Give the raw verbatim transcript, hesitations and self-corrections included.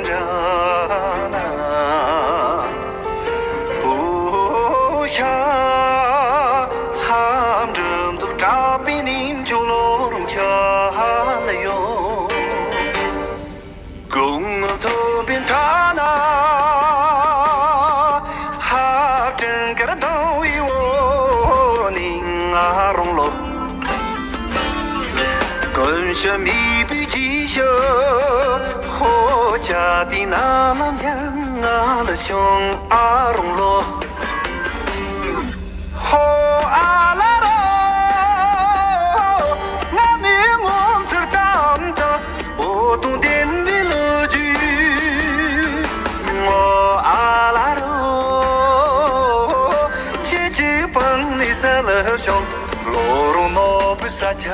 འདྲ་ན། བུ་ཤ་ཧམ་འགྲུམ་ཚུགས་དྲག་པའི་ནིང་ཆུ་ལོ་རུང་ཆ་ལ་ཡོད། གུང་ཐོབ་པའི་མཐའ་ན་ཧབ་ཀྲིན་ཀར་དང་བའི་འོ་ནི་ང་རང་ལོ། ཀུན་ཤ་མི་བུ་ཅི་ཤ་ཧོ་ཅ་དི་ན་ལམ་ཇ་ང་ལ་ཤོང་ཨ་རང་ལོ། ཧོ་ཨ་ལ་རོ། ང་ནི་ངོ་མཚར་གཏམ་དང་འོ་དུང་ལྡན་པའི་ལོ་རྒྱུས། ངོ་ཨ་ལ་རོ། ཁྱེད་ཀྱི་པང་ནི་ས་ལ་ཤོང་ལོ་རུང་ནོར་བུ་ས་ཆ།